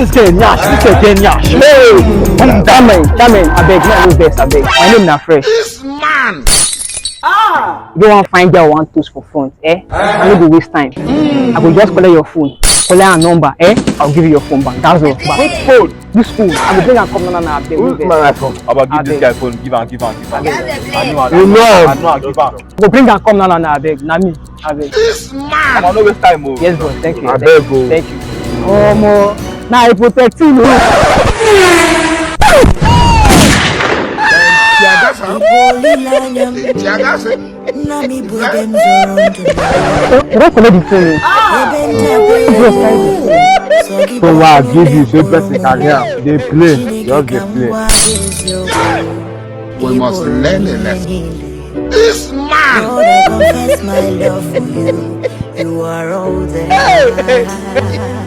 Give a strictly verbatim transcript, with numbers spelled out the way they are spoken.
This girl nyash, this girl get nyash. Hey, come down, man. Charmaine, abeg, no, no vex, abeg. My name na Fresh. This man. Ah! You don't want find girl want toast for front, eh? I no go waste time. I go just collect your phone, collect her number, eh? I'll give you your phone back. That's all. But which phone? This phone. I go bring am come now, now, abeg. Who's my iPhone? Abeg, give this guy phone. Give am, give am, give am. I know, I know, I give am. Go bring am come now, now, now, abeg. Na me, abeg. This man. I no waste time, oh. Yes, boss. Thank you. Abeg, oh. Thank you. Omo, na hypothetical, oh. Tiagasa. Tiagasa. You don collect the phone, oh. Bros, carry the phone. So why I give you say person can hear? Dey play, just dey play. We must learn a lesson. This man. Lord, I confess my love for you. You are all that I have.